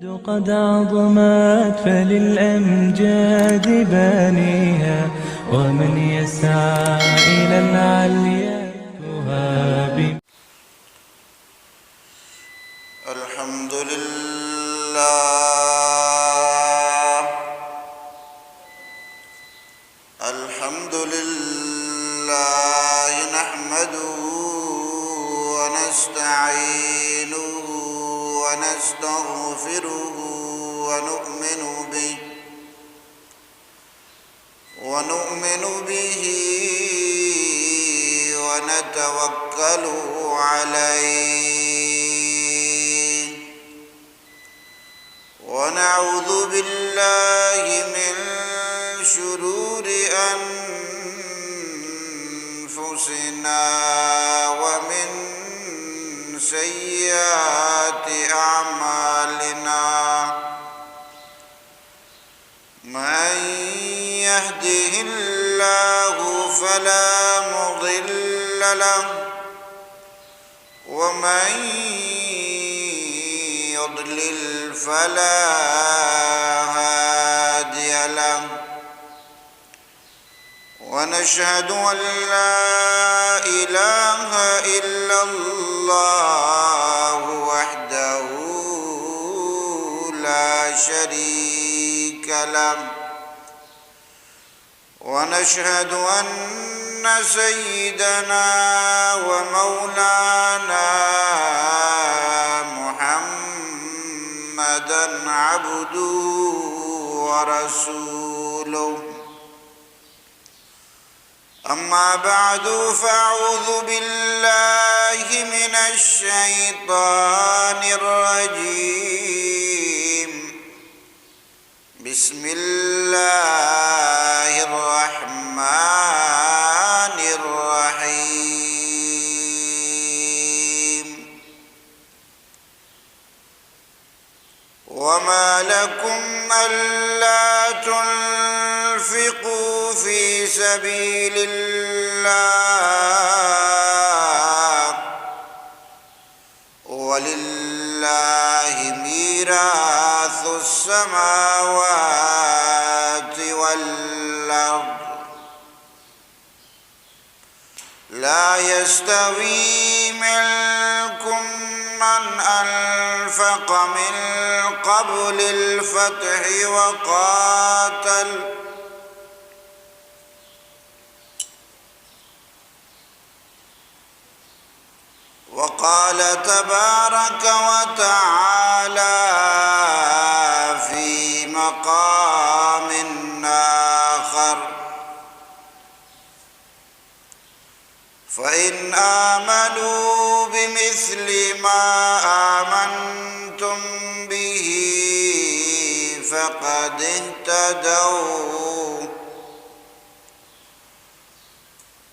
قد عظمت فللأمجاد بانيها، ومن يسعى إلى العليا يهاب. الحمد لله. الحمد لله نحمده ونستعينه ونستغفره ونؤمن به، ونؤمن به ونتوكل عليه. ونعوذ بالله من شرور أنفسنا ومن سيئات أعمالنا. من يهده الله فلا مضل له، ومن يضلل فلا هادي له. ونشهد أن لا إله إلا الله وحده لا شريك له، ونشهد أن سيدنا ومولانا محمدا عبده ورسوله. أما بعد، فأعوذ بالله من الشيطان الرجيم. بسم الله الرحمن الرحيم. وما لكم ألا تنفقوا في سبيل الله ولله ميراث السماوات والأرض، لا يستوي منكم من أنفق من قبل الفتح وقاتل، وقال تبارك وتعالى في مقام آخر: فإن آمنوا بمثل ما آمنتم به فقد اهتدوا.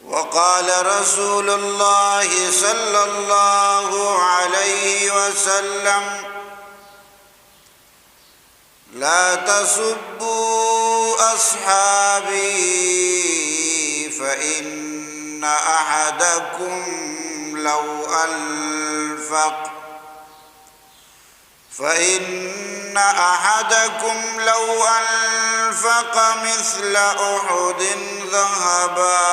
وقال رسول الله صلى الله عليه وسلم: لا تسبوا أصحابي، فإن أحدكم لو أنفق، فإن أحدكم لو أنفق مثل أحد ذهبا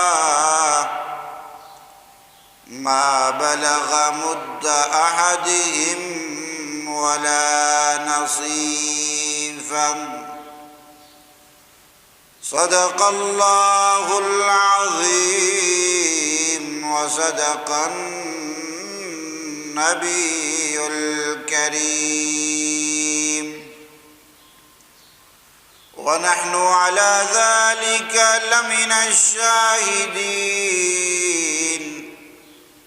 ما بلغ مد أحدهم ولا نصيفه. صدق الله العظيم وصدق النبي الكريم. ونحن على ذلك لمن الشاهدين.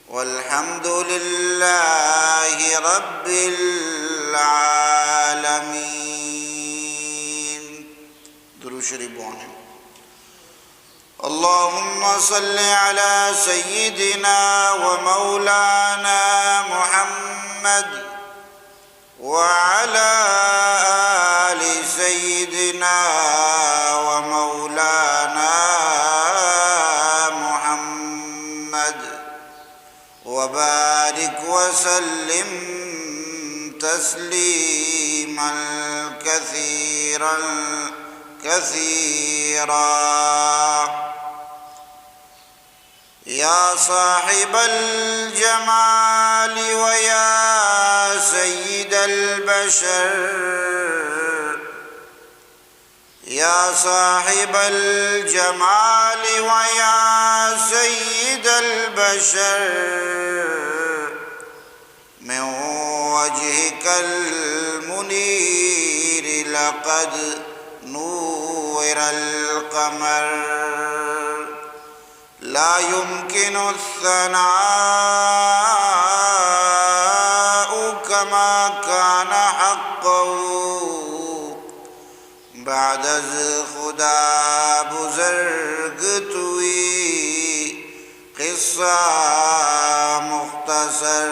والحمد لله رب العالمين. درود شریف بوانیں۔ اللهم صل على سيدنا ومولانا محمد وعلى آل سيدنا ومولانا محمد وبارك وسلم تسليما. كثيرا كثيرا. يا صاحب الجمال ويا سيد البشر، يا صاحب الجمال ويا سيد البشر، من وجهك المنير لقد نور القمر. لا يمكن الثناء كما كان حقه. بعد از خدا بزرگ توئی قصہ مختصر.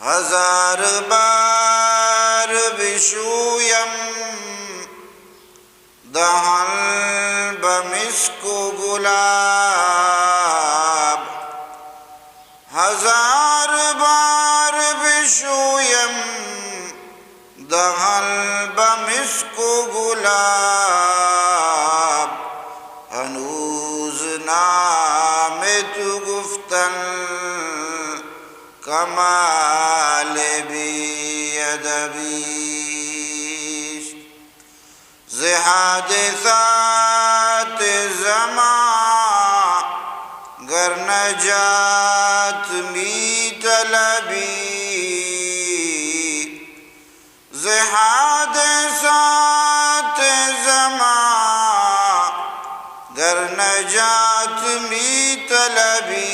هزار بار بشویم دهن به مسک و گلاب، هزار بار بشویم دهن به مسک و گلاب، هنوز نام تو گفتن کمال بی‌ادبی است. ز حادثات زمان گر نجات می‌طلبی، ز حادثات زمان گر نجات می‌طلبی،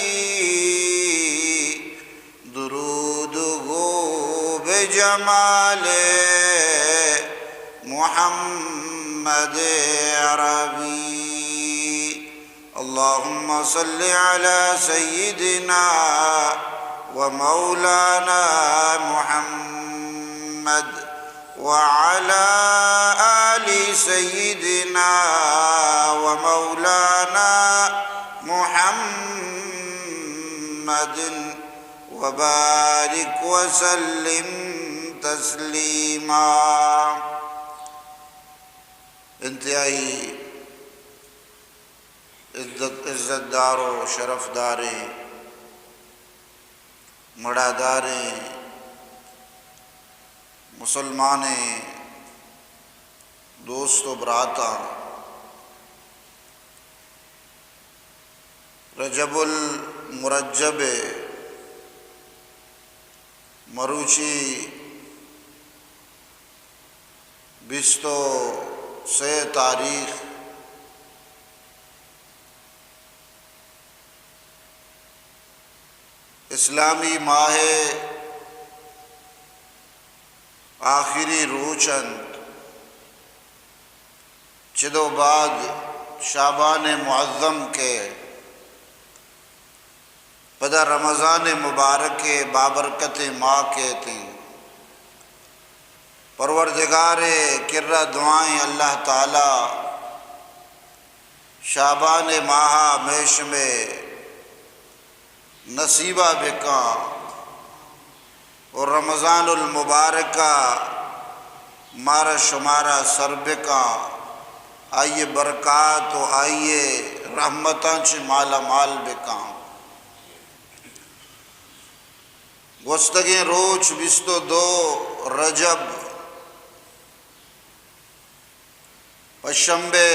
درود گو به جمال محمد عربی. اللهم صل على سيدنا ومولانا محمد وعلى آل سيدنا ومولانا محمد وبارك وسلم تسليما. انتہائی عزت، عزت دار و شرف داریں، مڑاداریں مسلمانیں دوست و براتاں، رجب المرجب ءِ مروچی بیست و سے تاریخ، اسلامی ماہ ءِ آخری روچ انت۔ چد و بعد شعبان معظم کہ پدا رمضان مبارک ءِ بابرکتیں ماہ کیت انت۔ پروردگار ءِ کرا دعائیں، اللہ تعالی شعبان ماہ ءَ مئے شمئے نصیبا بکاں و رمضان المبارک ءَ مارا شمارا سر بکاں، آئی ءِ برکات و آئی ءِ رحمتاں چہ مالا مال بکاں۔ گوستگیں روچ بیست و دو رجب، پشمبے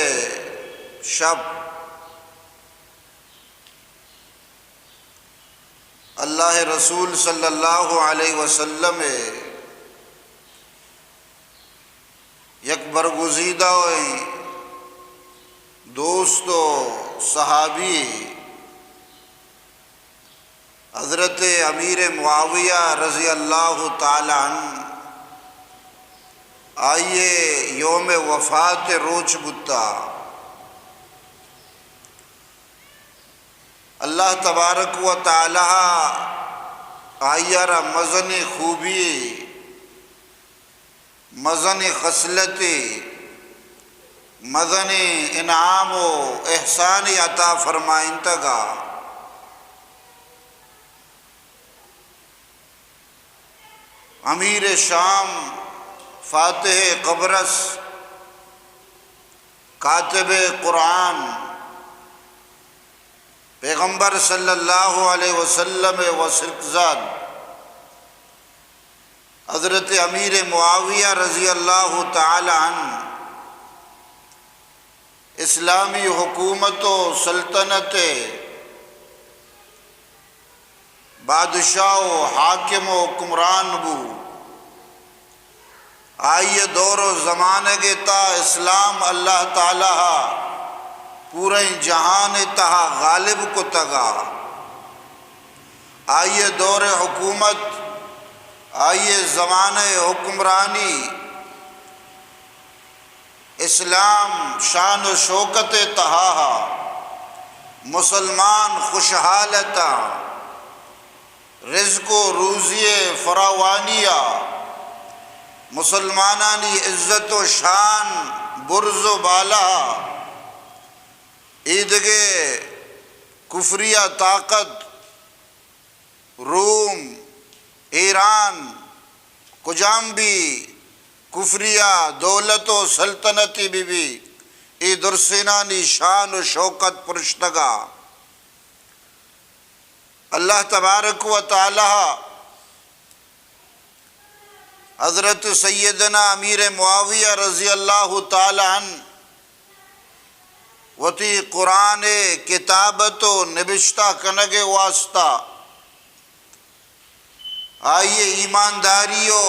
شپ، اللہ ءِ رسول صلی اللہ علیہ وسلم ءِ یک برگزیدہ ءِ دوست و صحابی حضرت امیر معاویہ رضی اللہ تعالی عنہ، آئی ءِ یوم وفات ءِ روچ بوتا۔ اللہ تبارک و تعالی آئی ءَ را مزنیں خوبی، مزنیں خصلتے، مزنیں انعام و احسانے عطا فرمائینتگ ءَ۔ امیر شام، فاتح قبرص، کاتب قرآن، پیغمبر صلی اللہ علیہ وسلم ءِ وسکزاد حضرت امیر معاویہ رضی اللہ تعالی عنہ اسلامی حکومت و سلطنت ءِ بادشاہ و حاکم و حکمران بو۔ آئی ءِ دور و زمانگ ءِ تہا اسلام اللہ تعالی ءَ پوریں جہان ءِ تہا غالب کتگ ءَ۔ آئی ءِ دور حکومت، آئی ءِ زمانہ حکمرانی، اسلام شان و شوکت ءِ تہا ءَ، مسلمان خوشحال اتاں، رزق و روزی ءِ فراوانی ءَ، مسلمانانی عزت و شان، برز و بالا، ایدگہ کفریہ طاقت، روم، ایران، کجام بھی کفریہ دولت و سلطنتی بہ بی، اے درسینانی شان و شوکت پرشتگ ءَ۔ اللہ تبارک و تعالی حضرت سیدنا امیر معاویہ رضی اللہ تعالی عنہ وتی قرآن ءِ کتابت و نبشتہ کنگ ءِ واسطہ آئی ءِ ایمانداری و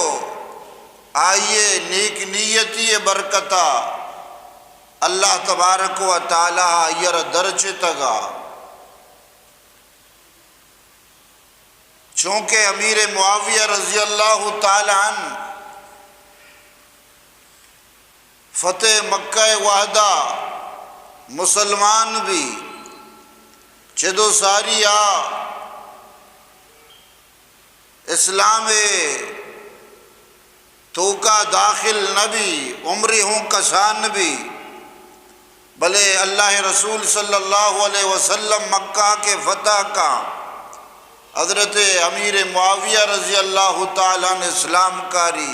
آئی ءِ نیک نیتی ءِ برکت ءَ اللہ تبارک و تعالی آئی ءَ را درچتگ ءَ۔ چونکہ امیر معاویہ رضی اللہ تعالی عنہ فتح مکہ ءِ وہدا مسلمان بی، چد و ساری آ اسلام ءِ توکا داخل نہ بی، عمرے ہوں کسان نہ بی، بلے اللہ رسول صلی اللہ علیہ وسلم مکہ کہ فتح کا، حضرت امیر معاویہ رضی اللہ تعالی عنہ اسلام کاری،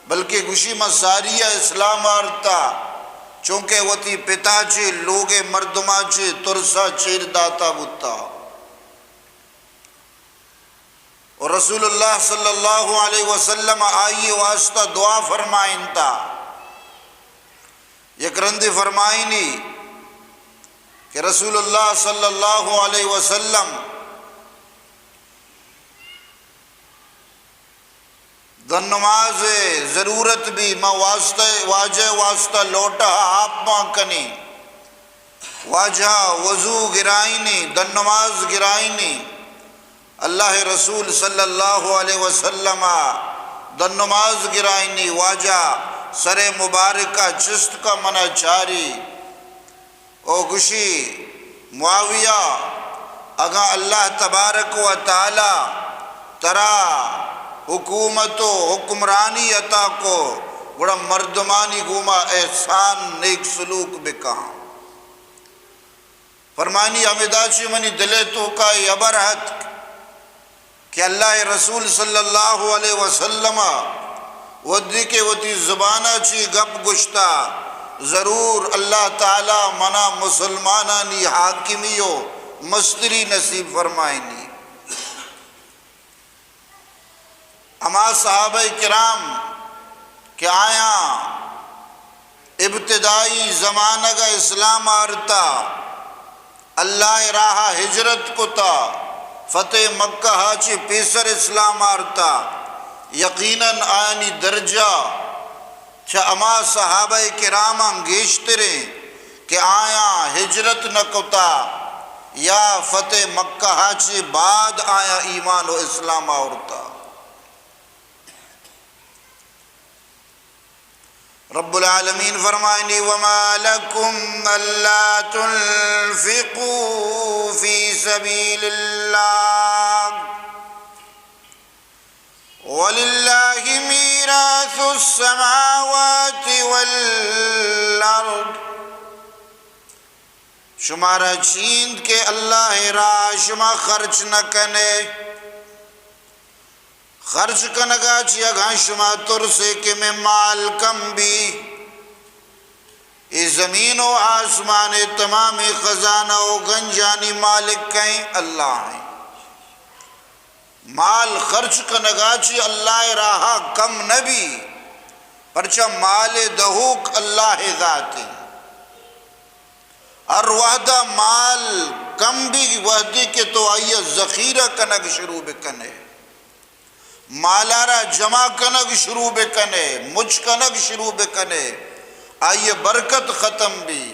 بلکہ گوشی ما ساری ءَ اسلام آرتا، چونکہ وتی پتا چے، لوگ ءِ مردماں چے ترسا چیر داتا بوتا۔ اور رسول اللہ صلی اللہ علیہ وسلم آئی واسطہ دعا فرمائنتا۔ یک رندے فرمائنی کہ رسول اللہ صلی اللہ علیہ وسلم دن نماز ضرورت بی، ما واسطہ، واجہ واسطہ لوٹا آپ ما کنی۔ واجہ وضو گرائنی، دن نماز گرائنی۔ اللہ رسول صلی اللہ علیہ وسلم دن نماز گرائنی، واجہ سر مبارکہ چست کا منا چاری۔ او گشی، معاویہ، اگاں اللہ تبارک و تعالی ترا حکومت و حکمرانی عطا کو، گڑا مردمانی گوما احسان، نیک سلوک بکاں۔ فرمانی، ہمدا چی منی دل ءِ توکا اے ہبر اتک کہ اللہ رسول صلی اللہ علیہ وسلم ءَ وھدے کہ وتی زبان ءَ چی گپ گوشتا، ضرور اللہ تعالی منا مسلمانانی حاکمی و مستری نصیب فرمائنی۔ ہما صحابہ کرام کہ آیاں ابتدائی زمانگ ءَ اسلام آرتا، اللہ ءِ راہ ءَ ہجرت کتا، فتح مکہ ءَ چہ پیسر اسلام آرتا، یقیناً آیانی درجہ چہ ہما صحابہ کراماں گیشتریں کہ آیاں ہجرت نہ کتا یا فتح مکہ ءَ چہ بعد آیاں ایمان و اسلام آورتا۔ رب العالمین فرمائنی، وما لكم ألا تنفقوا في سبيل الله ولله ميراث السماوات والأرض۔ شمارا چی انت کہ اللہ ءِ راہ ءَ شما خرچ نہ کنے؟ خرچ کنگا چی اگاں شما ترسے کہ مئے مال کم بی، اے زمین و آسمان ءِ تمامیں خزانہ و گنجانی مالک کئیں؟ اللہ ایں۔ مال خرچ کنگا چی اللہ ءِ راہا کم نہ بی، پرچا مال ءِ دہوک اللہ ءِ ذات ایں۔ ہر وہدا مال کم بی وہدی کہ تو آئی ءَ ذخیرہ کنگ شروع بکنے، مالا را جمع کنگ شروع بکنے، مچ کنگ شروع بکنے، آئی ءِ برکت ختم بی۔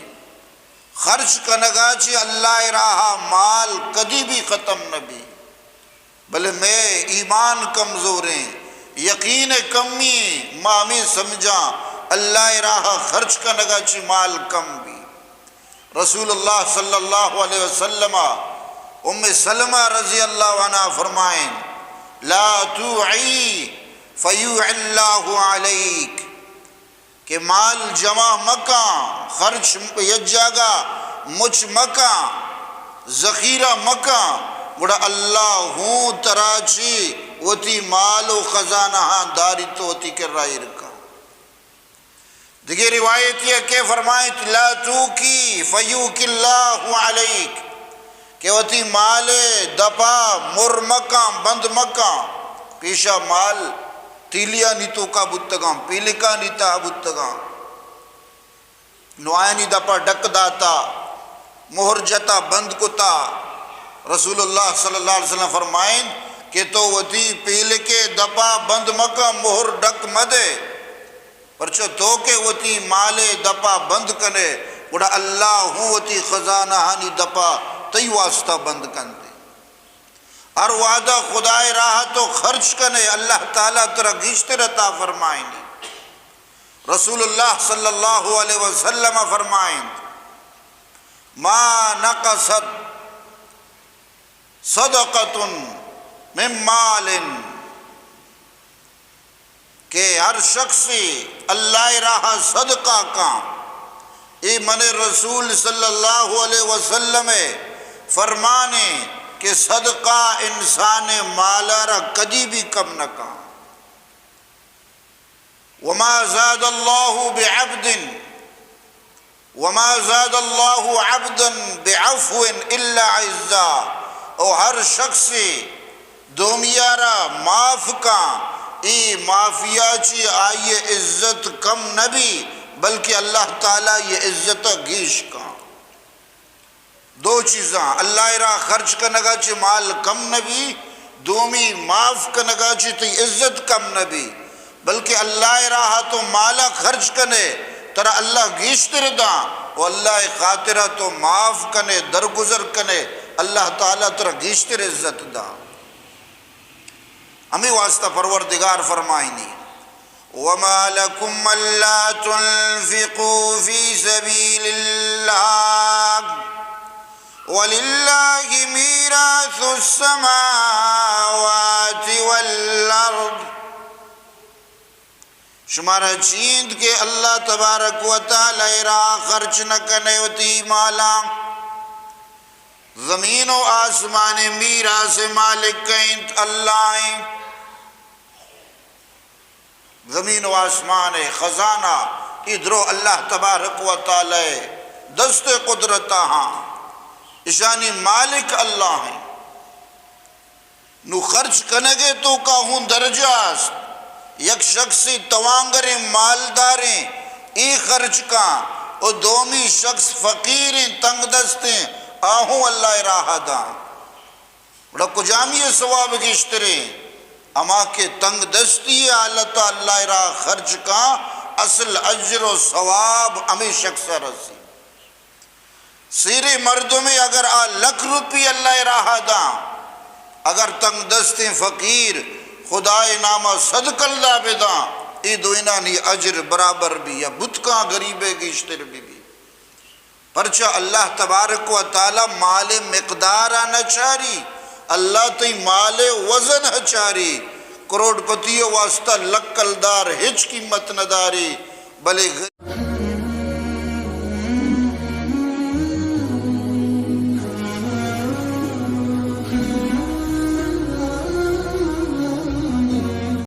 خرچ کنگا چی اللہ ءِ راہا مال کدی بھی ختم نہ بی۔ بلے مئے ایمان کمزوریں، یقین کمی، ما ہمے سمجھاں اللہ ءِ راہا خرچ کنگا چی مال کم بی۔ رسول اللہ صلی اللہ علیہ وسلم ءَ ام سلمہ رضی اللہ عنہا فرمائیں، لا توعی فیوع اللہ علیک، کہ مال جمع مکاں، خرچ یک جاگہ مچ مکاں، ذخیرہ مکاں، گڑا اللہ ہوں ترا چی وتی مال و خزانہاں داری تو وتی کرا ایر کاں۔ دگہ روایتے ءَ کہ فرمائیت، لا توکی فیوک اللہ علیک، کہ وتی مال ءِ دپا مر مکاں، بند مکاں، پیشا مال تیلیانی توکا بوتگاں، پیلکانی تہا بوتگاں، نو آیانی دپا ڈک داتا، مہر جتا، بند کتا۔ رسول اللہ صلی اللہ علیہ وسلم فرمائیں کہ تو وتی پیلک ءِ دپا بند مکاں، مہر ڈک مدے، پرچا تو کہ وتی مال ءِ دپا بند کنے، گڑا اللہ ہوں وتی خزانہانی دپا تئی واسطہ بند کنت۔ ہر وہدا خدا ءِ راہ تو خرچ کنے، اللہ تعالی ترا گیشتر عطا فرمائینی۔ رسول اللہ صلی اللہ علیہ وسلم فرمائیں، ما نقصت صدقۃ من مال، کہ ہر شخصے اللہ ءِ راہ ءَ صدقہ کاں، اے من رسول صلی اللہ علیہ وسلم ءِ فرمانے کہ صدقہ انسان ءِ مال ءَ را کدی بھی کم نہ کاں۔ وما زاد اللہ بعبد، وما زاد اللہ عبدا بعفو الا عزا، او ہر شخصے دومی ءَ را معاف کاں، اے معافی ءَ چی آئی ءِ عزت کم نہ بی، بلکہ اللہ تعالی آئی ءِ عزت ءَ گیش کاں۔ دو چیزاں، اللہ ءِ راہ خرچ کنگا چی مال کم نہ بی، دومی معاف کنگا چی تئی عزت کم نہ بی، بلکہ اللہ ءِ راہ تو مالا خرچ کنے، ترا اللہ گیشتر داں، و اللہ ءِ خاطرا تو معاف کنے، درگزر کنے، اللہ تعالی ترا گیشتر عزت داں۔ ہمے واسطہ پروردگار فرمائینی، وما لكم ألا تنفقوا في سبيل الله ولله ميراث السماوات والأرض۔ شمارا چی انت کہ اللہ تبارک و تعالی ءِ راہ خرچ نہ کنے وتی مالاں؟ زمین و آسمان ءِ میراث ءِ مالک کئے انت؟ اللہ ایں۔ زمین و آسمان ءِ خزانہ اے درو اللہ تبارک و تعالی ءِ دست ءِ قدرت ءَ ہاں، اشانی مالک اللہ ایں۔ نو خرچ کنگ ءِ توکا ہوں درجہ است۔ یک شخصے توانگریں، مالداریں، اے خرچ کاں، و دومی شخص فقیریں، تنگ دستیں، آ ہوں اللہ ءِ راہ ءَ داں۔ گڑا کجامی ءِ ثواب گیشتریں؟ ہما کہ تنگ دستی ءِ حالت ءَ اللہ ءِ راہ ءَ خرچ کاں، اصل اجر و ثواب ہمے شخص ءَ رسی۔ سیریں مردمے اگر آ لکھ روپی اللہ ءِ راہ ءَ داں، اگر تنگ دستیں فقیر خدا ءِ نام ءَ صد کلدار بداں، اے دوئینانی اجر برابر بی یا بوت کاں غریب ءِ گیشتر بہ بی۔ پرچا اللہ تبارک و تعالی مال ءِ مقدار ءَ نہ چاری، اللہ تئی مال ءِ وزن ءَ چاری۔ کروڑ پتی ءِ واسطہ لکھ کلدار ہچ قیمت نہ داری، بلے غ-